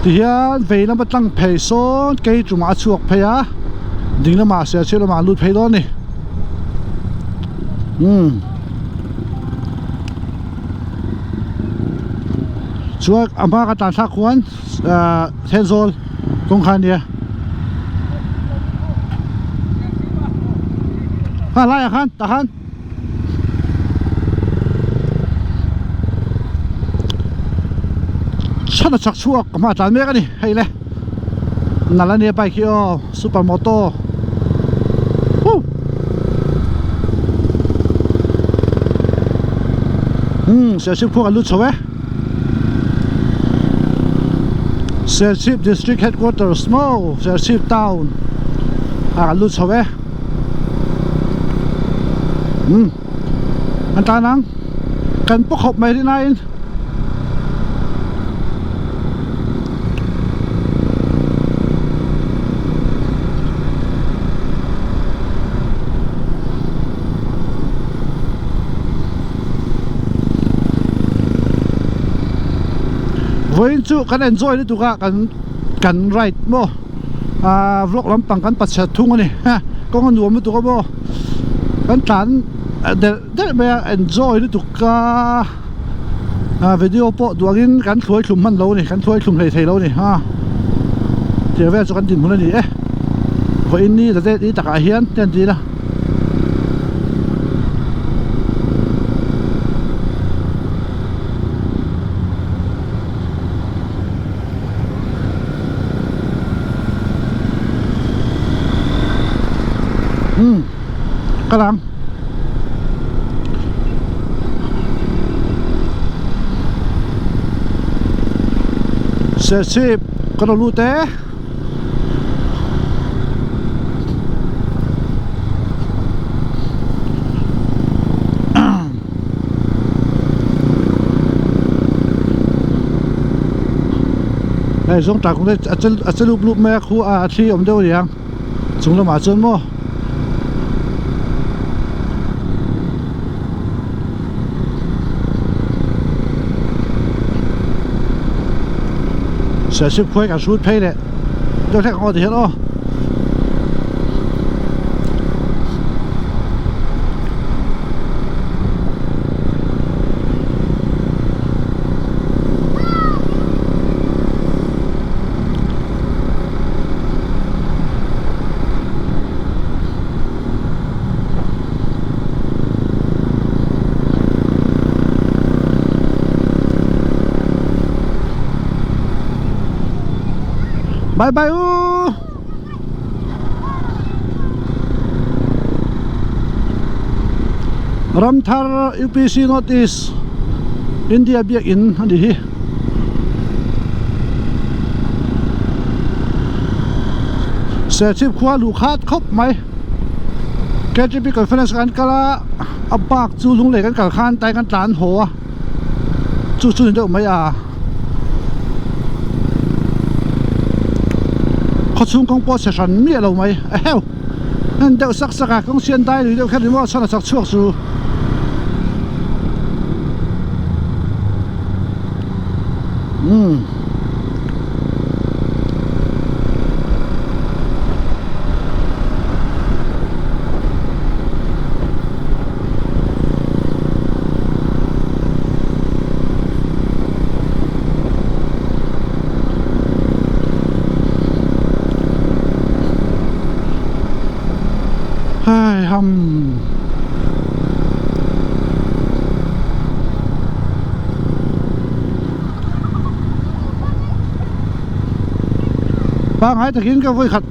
Tihian vei lama tlang phei sawn kei tumah a chhuak phei a ding lamah Serchhip lamah an lut phei dawn a ni umm chuan a hma ka tan thlak khuan ahh Thenzawl kawng kha a nia a laiah khan tah khan. Chhan a chak chhuak ka hma tlan mek a ni hei le nalh a nia bike hi aw super moto huh umm Serchhip khua kan lut chho e Serchhip district headquarters maw Serchhip town ah kan lut chho e. Um an tan ang kan paw khawp mai rin aiin vawiin chu kan enjoy lutuk a kan kan ride maw. Ahh vlog lampang kan pachhe thung a ni kawng a nuam lutuk a maw kan tlan delh delh mai a enjoy lutuk a ah video pawh duh angin kan thluai thlum hman lo a ni kan thluai thlum hlei thei lo a ni ha tiang vel chu kan dinhmun a ni e vawiin ni la det ni takah hian te an ti a. Um ka lam Serchhip ka lo lut e. Hei zawng tak kawng te a che lup lup mai a khu a thli awm deuh a ni ang chung lamah chuan maw Serchhip khuai kan hrut phei leh deuh hlek ang aw ti hian aw. Bye bye u. Ramthar UPC North East India biakin a ni hi. Serchhip khua luh khat khawp mai. KTP conference kan kal a, a bak chu lunglei kan kal khan tlai kan tlan haw a, chu chu ni deuh mai a. Khawchhung kawng pawh chhe hran miah lo mai a heu en deuh sak sak a kawng sian dai lui deuh kher ni maw chhan a chak chhuak chu umm. Hai ham Pangai takin ka vawi khat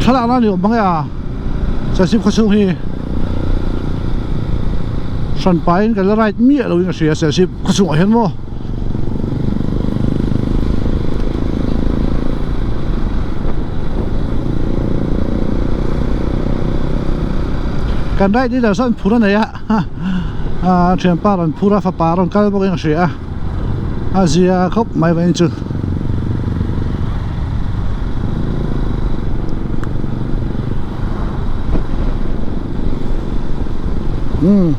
thlalak na ni awm mang e a Serchhip khawchhung hi hran pahin ka la ride miah lo in ka hria Serchhip khawchhung ah hian maw. Kan ride leader sawn phur a nei a ah thianpa rawn phur a fapa rawn kal bawk in ka hria a a zia khawp mai vawiin chu. Umm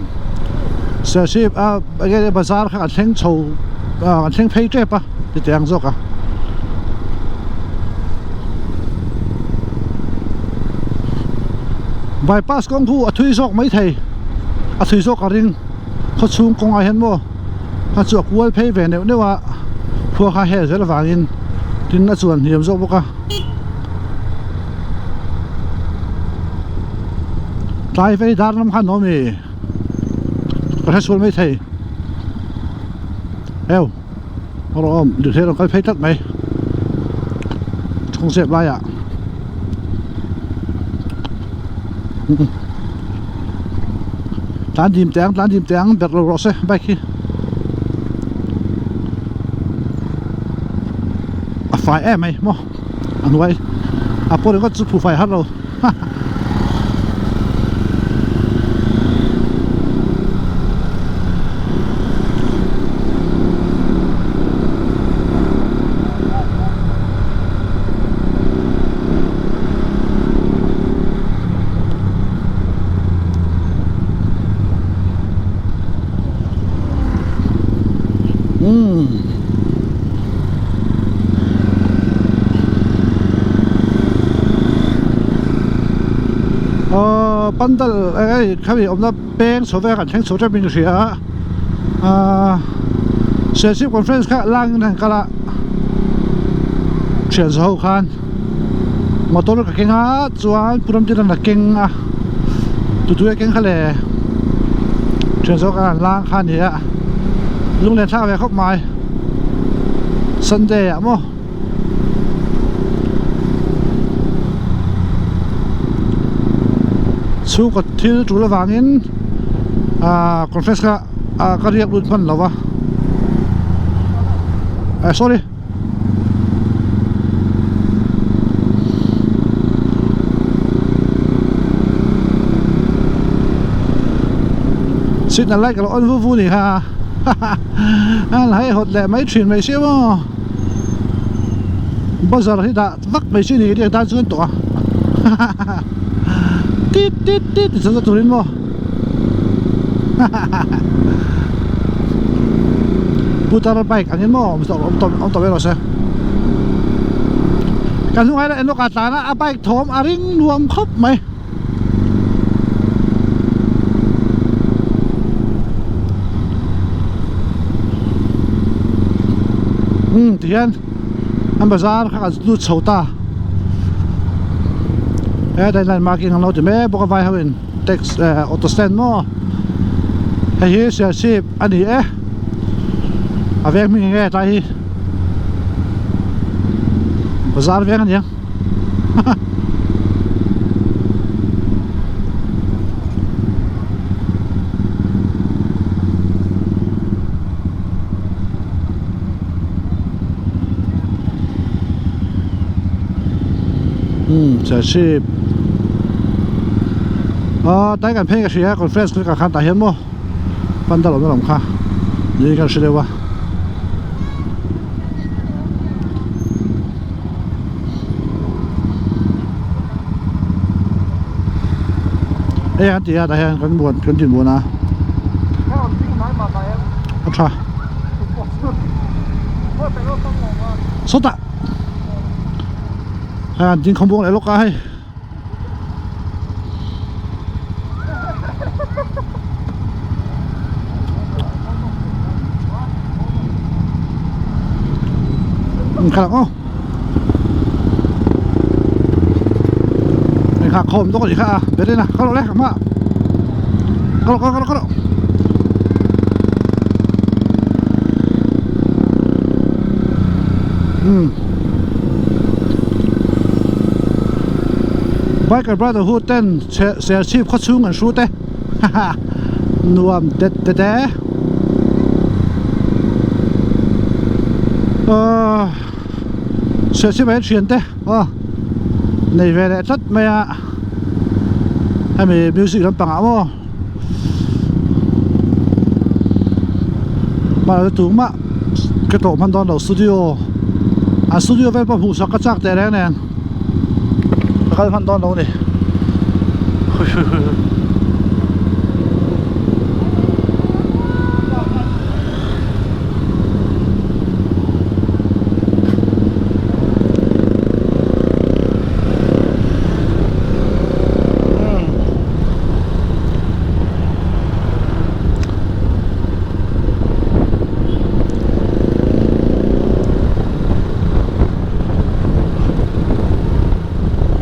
Serchhip a enge bazar kha kan thleng chho ah kan thleng phei tep a ti teh ang zawk a. Bypass kawng khu a thui zawk mai thei a thui zawk a ring khaw chhung kawngah hian maw a chu a kual phei ve neuh neuh a khua kha hel zel avangin tin a chuan hniam zawk bawk a tlai vei dar lam khan awm i ka hre sual mai thei eu erawh awm duhthei a rawn kal phei tlat mai chhung zep laiah tlan dim teh ang tlan dim teh ang ber lo rawh se bike hi a fai em mai maw a hnuai a pawh ringawt chu phu fai har lo. Umm. Aw pandal hei khami awmna peng chho vel kan thleng chho tep in ka hria a ahh Serchhip conference kha langin an kal a thian zawh ho khan motor ka keng a chuan pu Ramtin a keng a tutu a keng kha le thian zawh khan an lang kha a ni a lunglen thlak ve khawp mai Sunday ah maw. Chhungkaw thil tul avangin ahh conference kha ah ka riak lut hman lo va eh sorry signal light ka lo on vu vu ni kha a hei hawt leh mai thin mai sia maw. Bazar hi dah vak mai chi ni hi tan chuan tawh a tit tit tit ti chhan turin maw putar bike angin maw awm tawh awm tawh rawh se kan hnungah hian enawk a tlan a a bike thawm a ring nuam khawp mai. Umm tihian an bazar kha kan lut chho ta hetlai line marking an lo ti mek bawk a vai ho in tax eh auto stand maw hei hi Serchhip a ni e a veng hming enge tlai hi bazar veng a ni ang. Umm Serchhip aw tlai kan phei ka hria conference kha khan tah hian maw pandal awmna lam kha ni kan hre deuh a. Hei an ti a tah hian kan buan kan tin buan a a tha sawtah hei an ding khawmuang leh lawk a hei. Khalak aw kha khawm tawk a nih kha a berena kal rawh le ka hma kal rawh kal rawh kal rawh umm biker brotherhood ten serchhip khaw chhung an hrut e haha nuam det det e ahh serchhip ah hian thian te aw nei ve leh tlat mai a hemi music lampang ah maw. Hmana tung mah ka tlawh hman dawn lo studio an studio vel pawh hmuh sak ka chak teh reng nen ka kal hman dawn lo a ni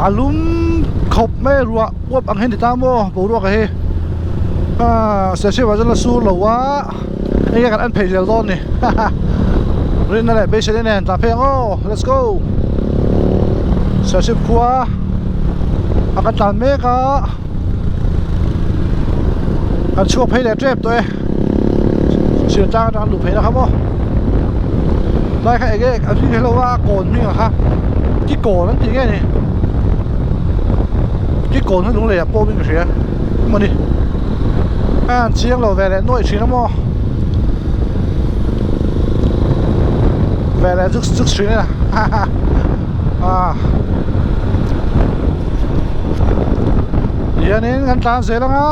A lum khawp mai a ruah uap ang hian ni ta maw boruak a hi ah Serchhip ah chuan la sur lo a enge kan en phei zel dawn ni haha rinna leh beisei nen tah phei ang aw let's go Serchhip khua a kan tlan mek a kan chhuak phei leh tep tawh e Sirtlang atang an luh phei na kha maw tlai kha enge a hming hrelo a kawn hming ang kha ki kawn an tih nge ni ki kawn hi lunglei ah pawh in ka hria emawni a an chiang lo ve leh nuaih thin a maw ve leh zuk zuk thin a haha ah hianin kan tlan zel ang a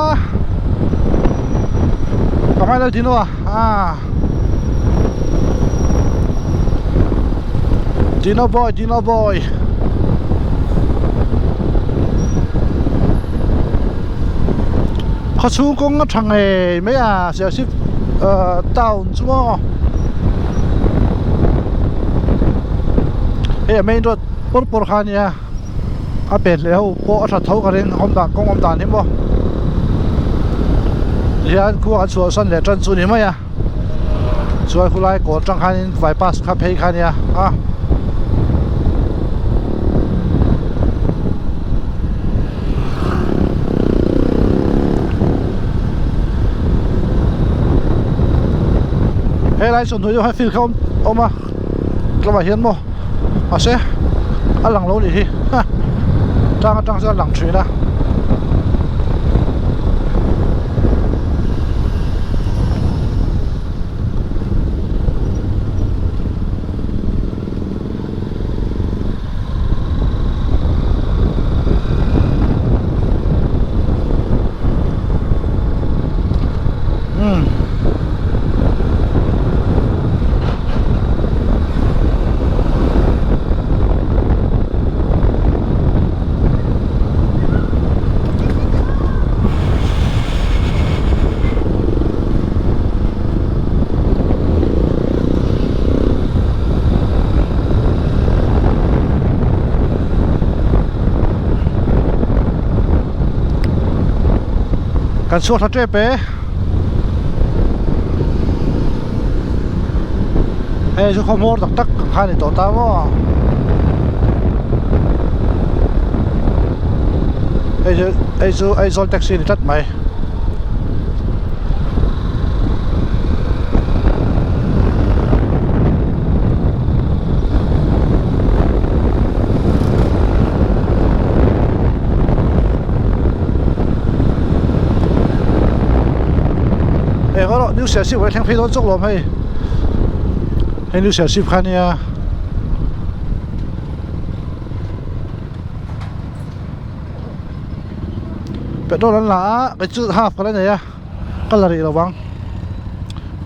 ka hmai lo dino a ah dino boy dino boy khaw chhung kawng a tha ngei mai a Serchhip town chu maw hei a main road pawr pawr kha ania a pen leh ho pawh a tha tho ka ring awm dan kawng awm dan hi maw tihian khua an chhuah san leh tan chu ni mai a chuan khulai kawn atang khanin bypass kha phei kha ania a. Helai chawhnu deuh hian field kha awm a tlawmah hian maw mahse a lang lo nih hi ha tlang atang chuan a lang thin a. Kan chhuak thla tep e hei chu khaw hmawr tak tak ang kha a ni tawh ta maw hei chu hei chu Aizawl taxi a ni tlat mai. Eng erawh new Serchhip a thleng phei dawn chawk lawm hei hei new Serchhip kha ania. Petrol an la a kei chu half ka la nei a ka la rih lo vang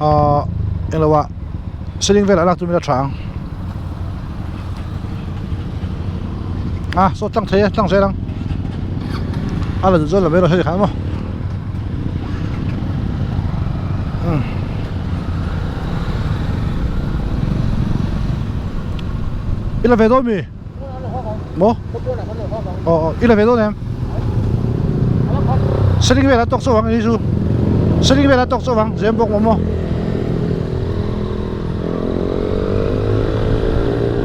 ahh englo ah ceiling velah lak tum ila tha ang a saw tlang thei e tlang zel ang a la duh chuan la mai rawh hei khan maw umm. I la ve dawn mi? Maw? Aw aw i la ve dawn em? Seling velah tawk chauh ang ini chu Seling velah tawk chauh ang zem bawk maw maw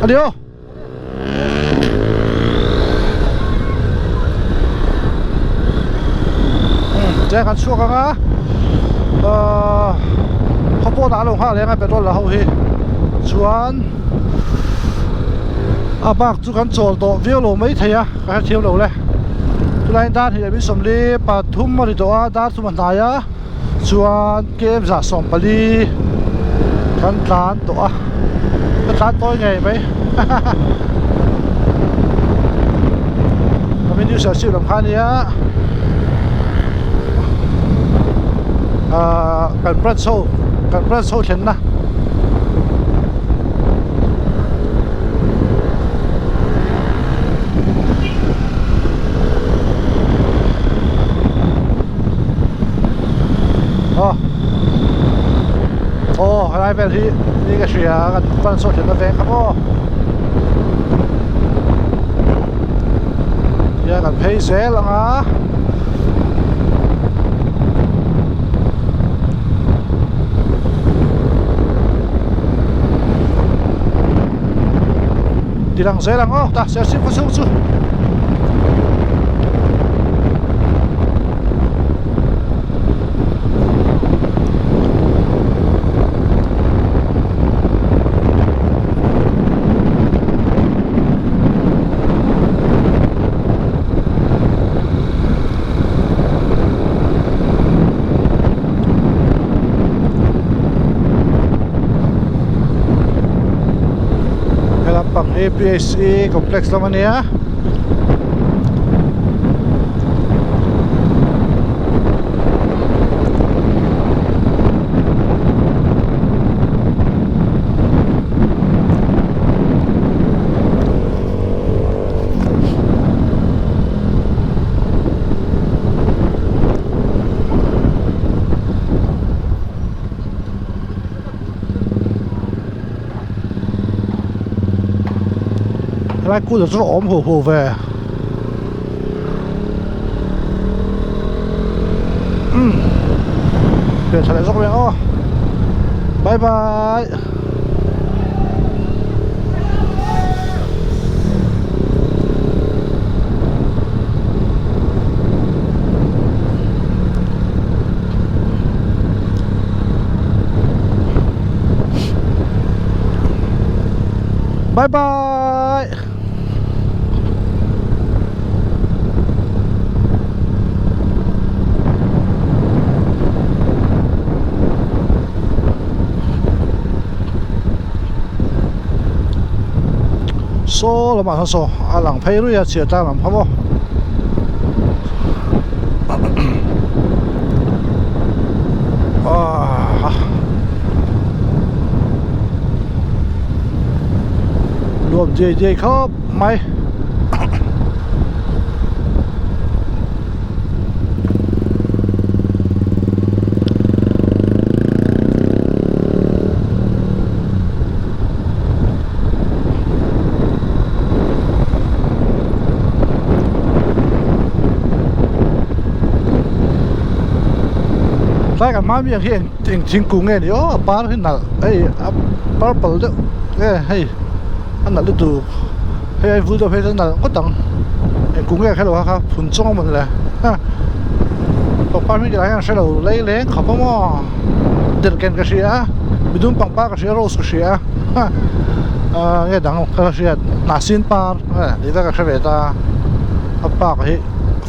A ni aw Tiang kan chhuak ang a ahh khaw pawnah a lo nghak leh ang a petrol la ho hi chuan a bak chu kan chawl tawh viau lo mai thei a ka hrethiam lo le chulai dar hnih leh min sawmli pathum a ri tawh a dar thum a hnai a chuan kem zah 14 kan tlan tawh a ka tlan tawi ngei mai hahaha ka new serchhip lam kha ania ahh kan branch ho kan branch ho thlenna. Aw aw helai vel hi ni ka hria kan pan saw thlenna veng kha maw. Tihian kan phei zel ang a. Ti lang zel ang aw ta Serchhip khaw chhung chu. He lampang hi P_H_E complex lam a nia. Helai cooler chu a awm hu hu ve umm pian tha leh zawk mai ang aw bye bye. Bye bye. Saw lamah sawn saw a lang phei ruih a chhiar tlang lam kha maw ah nuam diai diai khawp mai. Tlai kan hma mi ang hi eng eng thingkung nge ni aw a par hi nalh hei a purple deuh nge hei a nalh lutuk hei ai vul deuh phei chuan a nalh ngawt ang eng kung nge a hrelo kha kha phun chawng a mawn le ha pangpar hming tih lah hian a hrelo lei leng khawp a maw. Derhken ka hria a midum pangpar ka hria rose ka hria a ah nge dang ka la hriat hnahsin par tih vel ka hre ve ta a park hi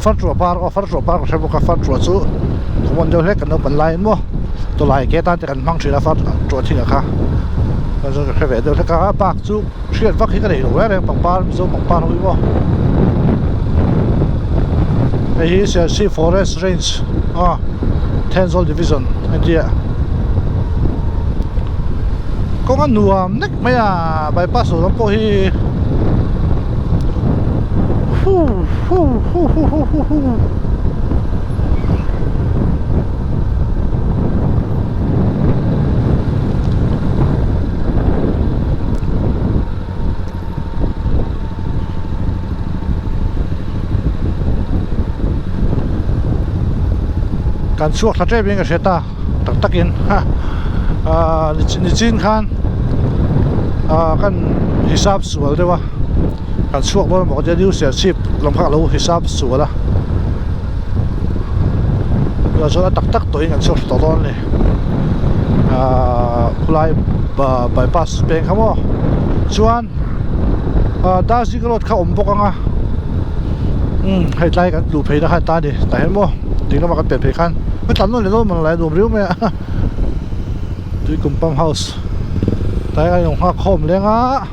farṭuah par aw farṭuah par ka hre bawk a farṭuah chu common deuh hlek kan naupan laiin maw tawlai ke tan te kan hmang thin a farṭuah thing ah kha chuan ka hre ve deuh hlek a park chu hriat vak hi ka nei lo reng reng pangpar mizo pangpar ho hi maw hei hi Serchhip forest range a Thenzawl division a tia kawng a nuam nek mai a bypass lo lam pawh hi hu hu hu hu hu hu hu. Kan chhuak thla tep in ka hre ta tak tak in aaa nichin khan aaa kan hisap sual deuh a kan chhuak dawn emaw ka tia new serchhip lam kha a lo hisap sual a tunah chuan a tak tak tawhin kan chhuak thla tawh dawn a ni aaa khulai bypass peng kha maw chuan ah Darjeeling road kha a awm bawk ang a umm hei tlai kan luh phei na kha ta a ni tah hian maw ding lamah kan pen phei khan ka tlan nawn leh dawn maw lai a nuam riau mai a tuikum pump house tlai a inawm nghak khawm leng a.